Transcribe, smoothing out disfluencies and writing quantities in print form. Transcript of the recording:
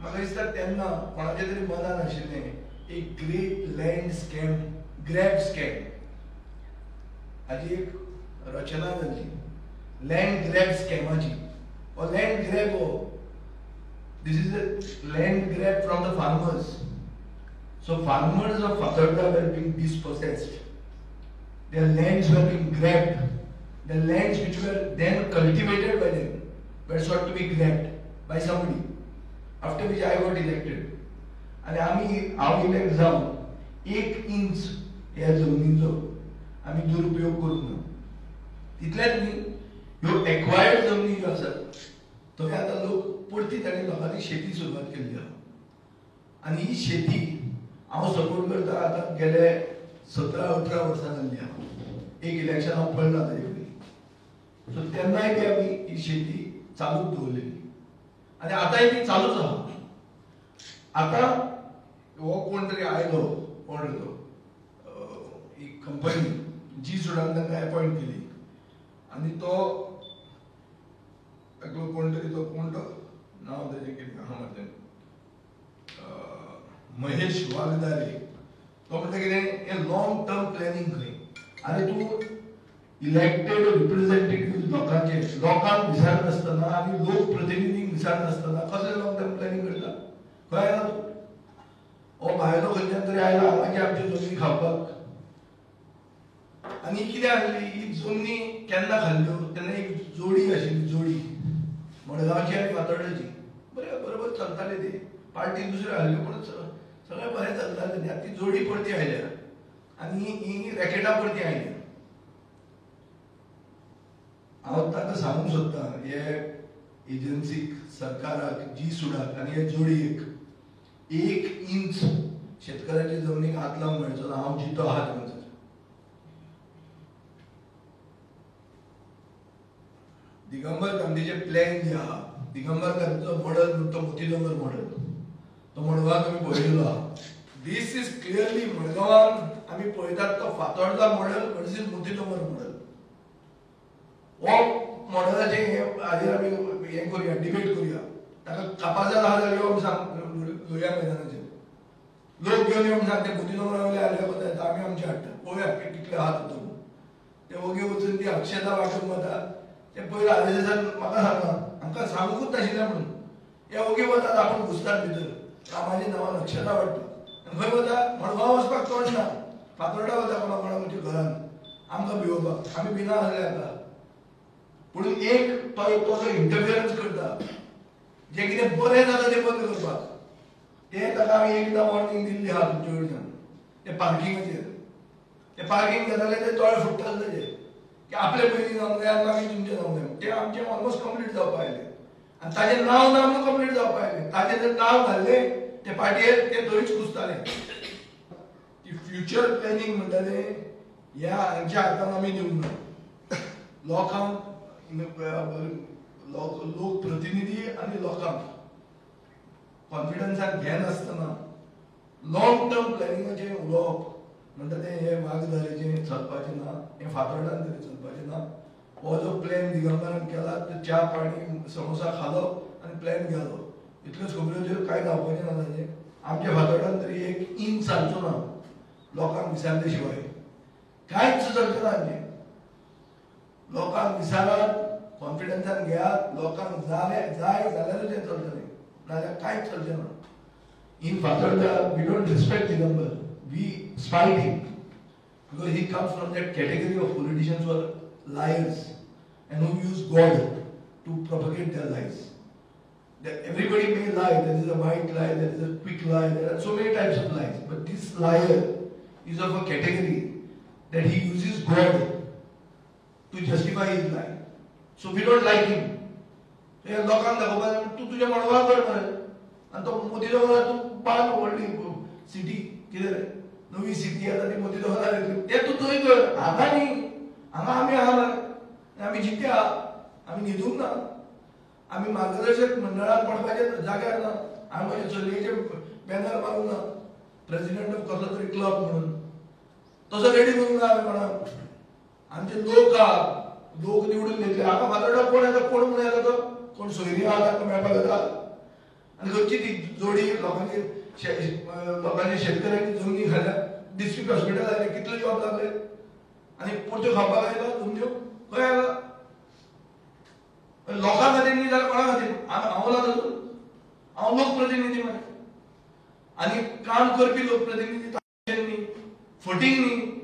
म्हाका दिसता तेन्ना कोणाच्या तरी मनान आशिल्लें एक great land scam, grab scam हाजी एक रचना जाल्ली, लँड ग्रॅब स्कॅमाची. हो लँड ग्रॅब हो, this is a land grab from the farmers. So farmers of Fatorda were being dispossessed. Their lands were being grabbed. The lands which were then cultivated by them were sought to be grabbed by somebody. After which I got elected. आनी आमी हांव elect जावन 1 inch ह्या जमनीचो आमी दुरुपयोग करूंक ना. तितलेंच न्ही, ह्यो एक्वायर्ड जमनी ज्यो आसात थंय आतां लोक परती तांणी लोकांनी शेती सुरवात केल्ली आहा. आनी ही शेती हांव सपोर्ट करता आतां गेले 17-18 वर्सां जाल्ली आहा. एक इलेक्शन हांव पडला ताजे पयलीं. सो तेन्नाय बी आमी ही शेती चालूच दवरलेली आनी आतांय ती चालूच आहा. आतां हो कोण तरी आयलो, कोण रे तो, एक कंपनी जी सुडान तांकां एपॉयंट केली आनी तो एकलो कोण तरी, तो कोण तो नांव ताजें कितें आहा मरे तें, महेश वागदारे, तो म्हणटा कितें हें लॉंग टर्म प्लॅनिंग खंय. आनी तूं इलेक्टेड रिप्रेझेंटेटिव्ह लोकांचे, लोकांक विचारनासतना आनी लोकप्रतिनिधींक विचारनासतना कसलें लॉंग टर्म प्लॅनिंग करता? खंय आयला तूं? हो भायलो खंयच्यान तरी आयला हांगाची आमची जमनी खावपाक. आनी कितें आहली ही जमनी केन्ना खाल्ल्यो तेन्ना एक जोडी आशिल्ली, जोडी मडगांवची आनी फातोर्डेची, बरें बरोबर चलताले ते, पार्टी दुसऱ्यो आहल्यो पूण सगळें बरें चलतालें. आतां ती जोडी परती आयल्या आनी ही रॅकेटां परती आयल्या. हांव तांकां सांगूंक सोदतां हे एजन्सीक, सरकाराक, जी सुडाक आनी हे जोडयेक 1 इंच शेतकऱ्याच्या जमनीक हात लावंक मेळचो ना. हांव जितो आहा तेन्ना. दिगंबर कामतीचे प्लॅन जे आहा, दिगंबर कामतीचो मॉडल म्हणटा तो मोतीडोंगर मॉडल, तो मडगांवांत आमी पळयल्लो आहा. This is clearly मडगांवांत आमी पळयतात तो फातोर्डा मॉडल वर्सीस मोतीडोंगर मॉडल. हो मॉडलाचें हे हाजेर आमी हें करुया, डिबेट करुया. ताका कापाजार आहा जाल्यार यो सांग, लोहिया मैदानाचेर लोक घेवन यो सांग, ते मोतीडोंगरा वयले आयले वता, आमी आमचे हाडटा, पळोवया कितले आहात तो. ते ओगी वचून ती अक्षता वांटूंक वता. ते पयलीं आर.एस.एसान म्हाका सांगलां, आमकां सांगूंकूच नाशिल्लें म्हणून हे ओगी वतात, आपूण घुसतात भितर, रामाच्या नांवान अक्षता वाडटा. आनी खंय वता? मडगांव वचपाक तोंड ना, फातोर्डा वता कोणा कोणाच्या घरान आमकां भिवोवपाक. आमी भिना आसले आतां. पूण एक तो जो इंटरफियरन्स करता, जें कितें बरें जाता तें बंद करपाक, तें ताका आमी एकदां वॉर्निंग दिल्ली आहा तुमचे कडच्यान. तें पार्किंगाचेर, तें पार्किंग जातालें तें तोळे फुट्टालें ताजें, की आपले पयलीं जावंक जाय आनी मागीर तुमचें जावंक जाय. तें आमचें ऑलमोस्ट कंप्लीट जावपाक आयलें आनी ताजें नांव ना म्हणून कंप्लीट जावपाक आयलें. ताजें जर नांव घाल्लें ते पार्टयेर तें थंयच कुसतालें. ती फ्युचर प्लॅनिंग म्हणटा तें ह्या हांच्या हातान आमी दिवंक ना. लोकांक, लोकप्रतिनिधी आनी लोकांक कॉन्फिडन्सान घेनासतना लॉंग टर्म प्लॅनिंगाचें उलोवप म्हणटा तें हे वागदारेचें चलपाचें ना, हें फातोर्डान तरी चलपाचें ना. हो जो प्लॅन दिगंबरान केला तो च्या पाणी समोसा खालो आनी प्लॅन गेलो, इतल्योच खबऱ्यो कांय जावपाचें ना ताजें. आमच्या फातोर्डान तरी 1 इंच चलचो ना लोकांक विचारले शिवाय, कांयच चलचें ना आमचें. लोकांक विचारात, कॉन्फिडन्सान घेयात, लोकांक जाय जाल्यारूच तें चलतलें, नाजाल्यार कांयच चलचें ना. In Fatorda we don't respect Digambar, we spite him because he comes from that category of politicians who are liars and who use God to propagate their lies. That everybody may lie, there is a white lie, there is a quick lie, there are so many types of lies, but this liar is of a category that he uses God to justify his lie. So we don't like him. So लोकांक दाखोवपाक तूं तुज्या मडगांव कर मरे, आनी तो मोतीडोंगरार तूं बांद व्हडली सिटी, कितें रे नवी सिटी आतां ती मोतीडोंगरार येतली, तें तूं थंय कर, हांगा न्ही. हांगा आमी आहा मरे, आमी जिते आहा, आमी न्हिदूंक ना, आमी मार्गदर्शक मंडळान पडपाचे जाग्यार ना, आमी म्हजे चलयेचे बॅनर मारूंक ना प्रेसिडेंट ऑफ कसलो तरी क्लब म्हणून, तसो रेडी करूंक ना आमी कोणाक. आमचे लोक आहा, लोक निवडून घेतले. हांगा फातोर्डा कोण येता, कोण म्हणून येता, तो कोण सोयरी आहा तांकां मेळपाक येता. आनी खंयची ती जोडी लोकांची लोकांची शेतकऱ्यांची जमनी खाल्या. डिस्ट्रिक्ट हॉस्पिटल आयले, कितले जॉब लागले आनी पुरत्यो खावपाक आयला जमन्यो खंय आयला? लोकां खातीर न्ही जाल्यार कोणा खातीर? हांव लागलो, हांव लोकप्रतिनिधी मरे, आनी काम करपी लोकप्रतिनिधी, न्ही फटींग न्ही.